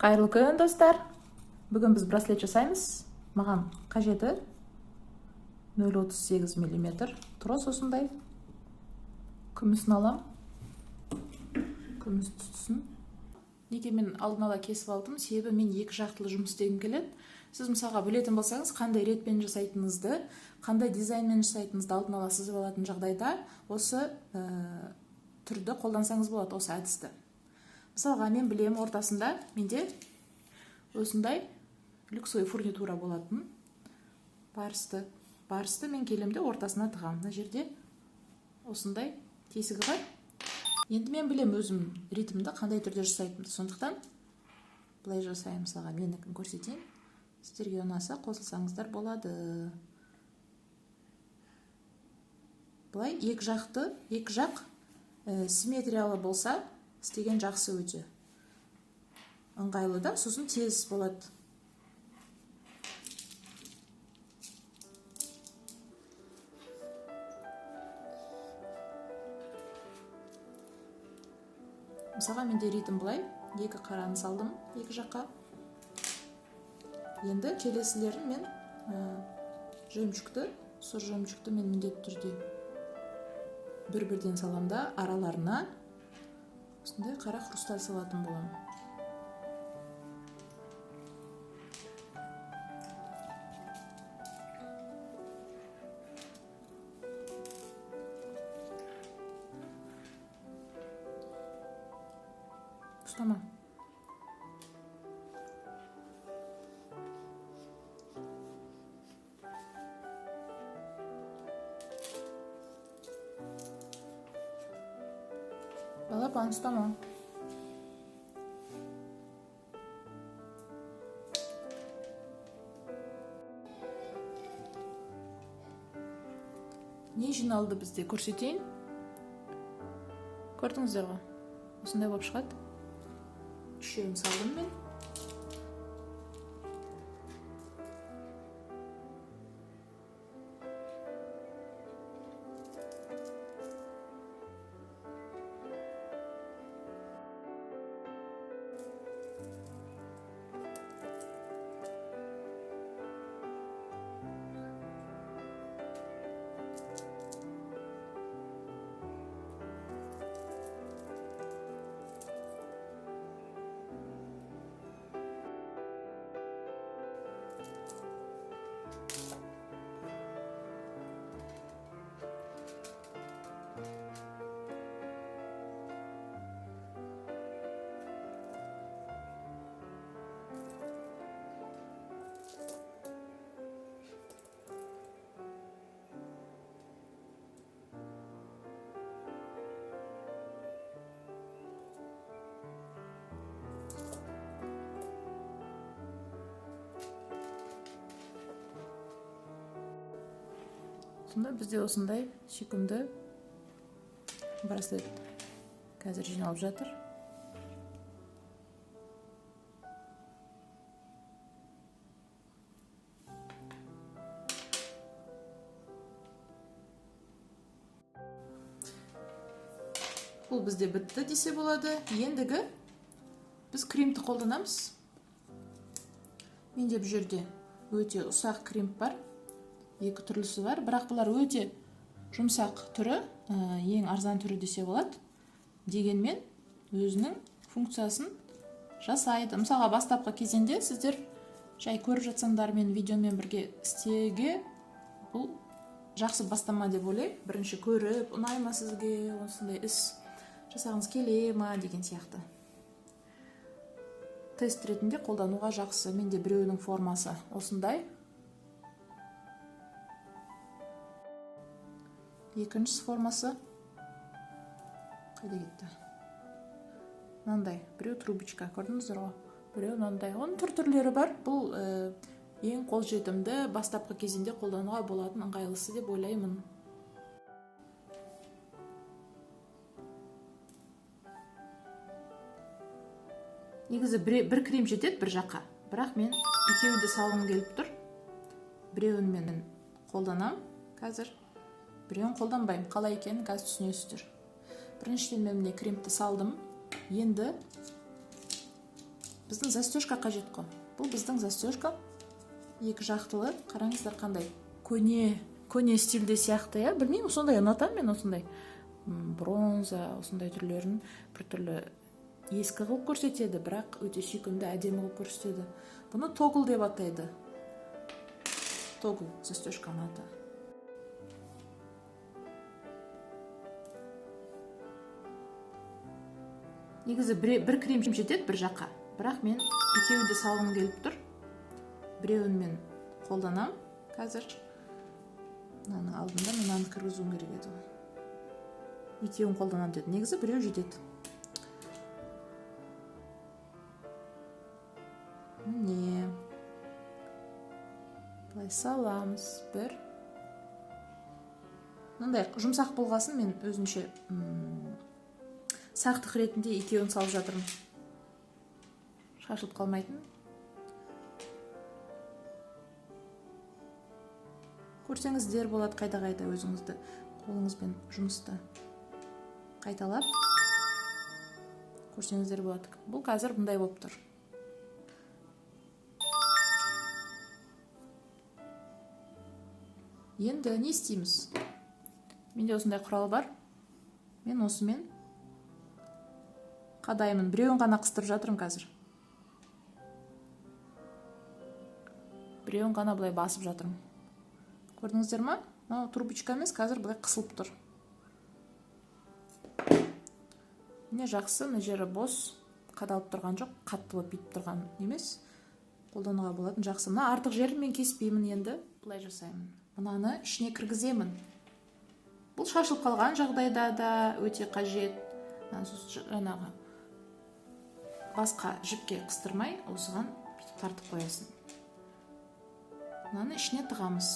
Қайырлы күн, достар. Бүгін біз браслет жасаймыз. Маған қажеті 0,38 мм трос осындай. Күмісін алам. Күміс түстісін. Неге мен алдын ала кесіп алдым? Себебі мен екі жақтылы жұмыс істегім келеді. Сіз мысалға білетін болсаңыз, қандай ретпен жасайтыныңызды, қандай дизайнмен жасайтыныңызды алдын ала сызып алатын жағдайда осы түрді қолдансаңыз болады, осы әдісті. Мысалға мен білем, ортасында менде осындай люксовый фурнитура болатын барысты. Барысты мен келемде ортасына тығамын. Мына жерде осындай тесігі бар. Енді мен білем өзім ритмді қандай түрде жасайтынымды. Сондықтан былай жасаймын. Мысалға менікін көрсетейін. Сіздерге ұнаса қосылсаңыздар болады. Былай екі жақты, екі жақ симметриялы болса істеген жақсы, өте ыңғайлы да, сосын тез болады. Мысалға менде ритм былай, екі қараны салдым екі жаққа. Енді келесілерін мен жемчүкті, сұр жемчүкті мен міндетті түрде бір-бірден салам да, араларына осындай қара хрусталь салатын боламын. Ұстама. Балапан, ұстама. Не жиналды бізде, көрсетейін. Көрдіңіздер ғой? Осындай болып шығады. Үшеуін салдым мен. Сонда бізде осындай сүйкімді браслет қазір жиналып жатыр. Бұл бізде бітті десе болады. Ендігі біз кремді қолданамыз. Менде бұл жерде өте ұсақ крем бар. Екі түрлісі бар, бірақ бұлар өте жұмсақ түрі, ең арзан түрі десе болады. Дегенмен өзінің функциясын жасайды. Мысалға бастапқы кезеңде сіздер жай көріп жатсаңдар, мен видеомен бірге істеуге бұл жақсы бастама деп ойлаймын. Бірінші көріп, ұнай ма сізге, осындай іс жасағыңыз келе ма деген сияқты. Тест ретінде қолдануға жақсы. Менде біреуінің формасы осындай. Екіншісі формасы қайда кетті? Мынандай, біреу трубочка, көрдіңіздер ғой? Біреу мынандай. Оның түр-түрлері бар. Бұл ең қолжетімді, бастапқы кезеңде қолдануға болатын ыңғайлысы деп ойлаймын. Негізі бір крем жетеді бір жаққа, бірақ мен екеуін де салғым келіп тұр. Біреуін мен қолданам қазір, біреуін қолданбаймын. Қалай екенін қазір түсінесіздер. Біріншіден мен міне кремді салдым. Енді Біздің застежка қажет қой. Бұл біздің застежка екі жақтылы. Қараңыздар, қандай көне стильде сияқты, иә? Білмеймін, сондай ұнатамын мен осындай бронза, осындай түрлерін біртүрлі ескі қылып көрсетеді, бірақ өте сүйкімді, әдемі қылып көрсетеді. Бұны тогл деп атайды. Тогл застежканың аты. Негізі бір крем жетеді бір жаққа, бірақ мен екеуін де салғым келіп тұр. Біреуін мен қолданамын қазір. Мынаның алдында мен мынаны кіргізуім керек еді ғой. Екеуін қолданамын дедім. Негізі біреу жетеді. Міне, былай саламыз. Бір мындай жұмсақ болғасын мен өзімше сақтық ретінде екеуін салып жатырмын, шашылып қалмайтын. Көрсеңіздер болады, қайта-қайта өзіңізді қолыңызбен жұмысты қайталап көрсеңіздер болады. Бұл қазір бұндай болып тұр. Енді не істейміз? Менде осындай құрал бар. Мен осымен қадаймын. Біреуін ғана қыстырып жатырмын қазір. Біреуін ғана былай басып жатырмын. Көрдіңіздер ма? Мынау трубочка емес, қазір былай қысылып тұр. Міне, жақсы, мына жері бос, қадалып тұрған жоқ, қатты болып бүйтіп тұрған емес. Қолдануға болатын жақсы. Мына артық жерін мен кеспеймін енді. Былай жасаймын. Мынаны ішіне кіргіземін. Бұл шашылып қалған жағдайда да өте қажет. Жаңағы басқа жіпке қыстырмай, осыған бүйтіп тартып қоясың. Мынаны ішіне тығамыз.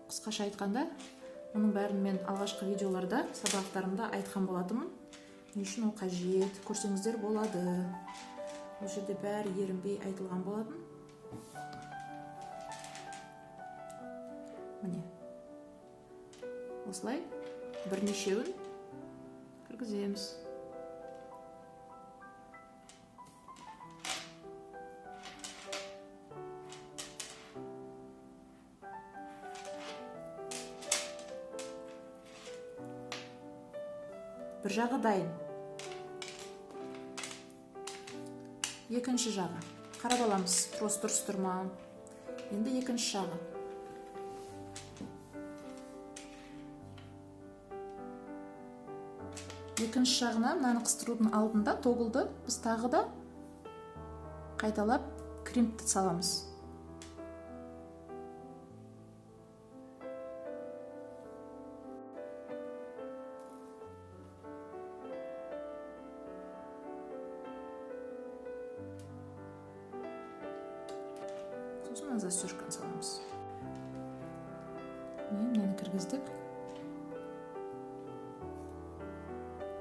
Қысқаша айтқанда, мұның бәрін мен алғашқы видеоларда, сабақтарымда айтқан болатынмын. Не үшін ол қажет, көрсеңіздер болады. Бұл жерде бәрі ерінбей айтылған болатын. Міне. Осылай бірнешеуін кіргіземіз. Бір жағы дайын. Екінші жағы. Қарап аламыз, трос дұрыс тұр ма? Енді екінші жағы. Екінші жағына мынаны қыстырудың алдында тоглды біз тағы да қайталап кримпті саламыз. Сосын мына застежканы саламыз. Міне, мынаны кіргіздік.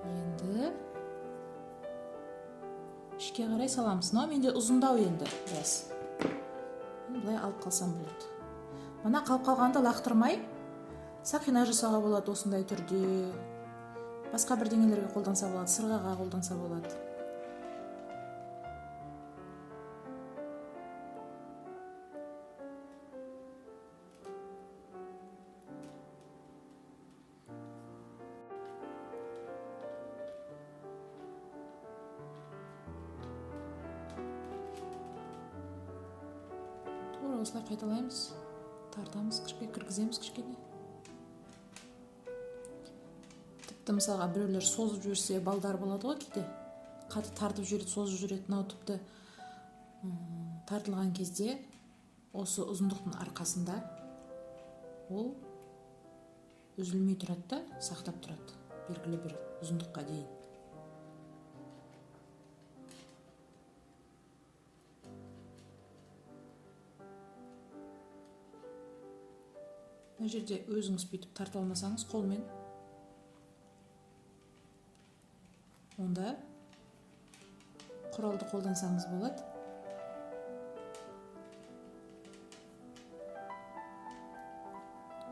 Енді ішке қарай саламыз. Мынау менде ұзындау енді біраз. Мен былай алып қалсам болады. Мына қалып қалғанды лақтырмай сақина жасауға болады осындай түрде. Басқа бірдеңелерге қолданса болады, сырғаға қолданса болады. Тура осылай қайталаймыз, тартамыз, кішкене кіргіземіз кішкене. Тіпті мысалға біреулер созып жіберсе, балдар болады ғой кейде. Қатты тартып жібереді, созып жібереді. Мынау тіпті тартылған кезде осы ұзындықтың арқасында ол үзілмей тұрады да, сақтап тұрады белгілі бір ұзындыққа дейін. Мына жерде өзіңіз бүйтіп тарта алмасаңыз қолмен, онда құралды қолдансаңыз болады.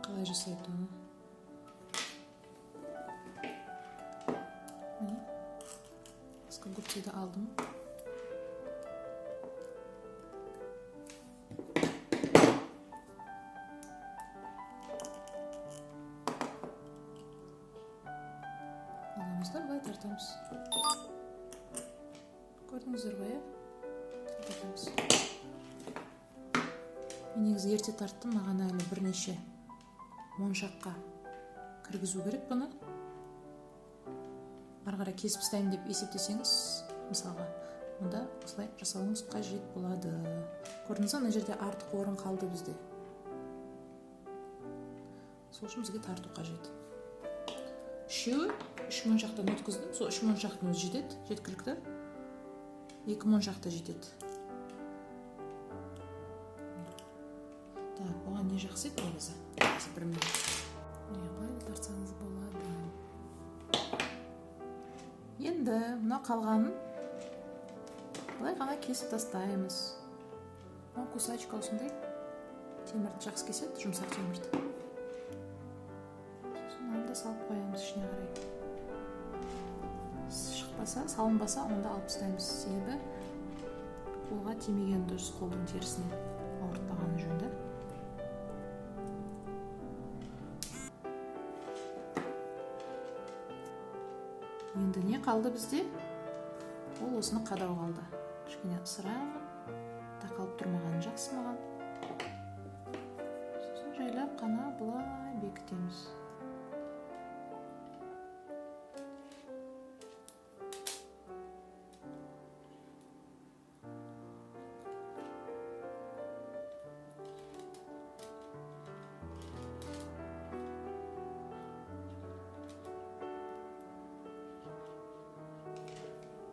Қалай жасайды оны? Міне. Басқа Нүктеді алдым. Аламыз да былай тартамыз. Көрдіңіздер ғой, иә? Тартамыз. Мен негізі ерте тарттым, маған әлі бірнеше моншаққа кіргізу керек бұны. Ары қарай кесіп тастаймын деп есептесеңіз, мысалға, онда осылай жасауыңыз қажет болады. Көрдіңіз бе, мына жерде артық орын қалды бізде. Сол үшін бізге тарту қажет. Үшеуі, үш моншақтан өткіздім. Сол үш моншақтың өзі жетеді, жеткілікті. 2 моншақ та жетеді. Так, оған не жақсы еді негізі? Қазір бір минут. Міне, былай да тартсаңыз болады. Енді мына қалғанын былай ғана кесіп тастаймыз. Мына кусачка осындай темірді жақсы кеседі, жұмсақ темірді. Сосын оны да салып қоямыз ішіне қарай. Шықпаса, салынбаса, онда алып тастаймыз. Себебі қолға тимеген дұрыс, қолдың терісіне ауыртпағаны жөн да. Енді не қалды бізде? Ол осыны қадау қалды. Кішкене ысырамын, тақалып тұрмағаны жақсы маған. Сосын жайлап қана былай бекітеміз.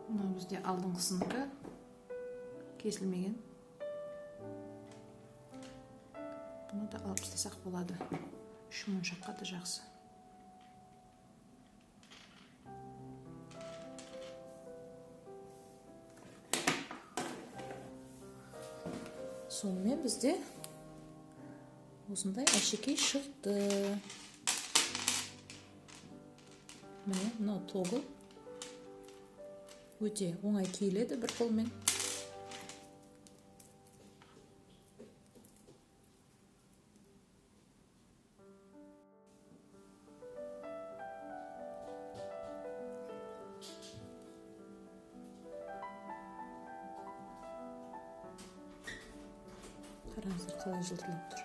Мынау бізде алдыңғысынікі кесілмеген. Бұны да алып тастасақ болады. 3 моншаққа да жақсы. Сонымен бізде осындай әшекей шықты. Міне, мынау тогл. Өте оңай киіледі бір қолмен. Қараңыздар, қалай жылтырлап тұр.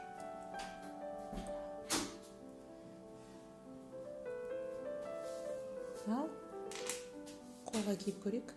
Ал қолға киіп көрейік.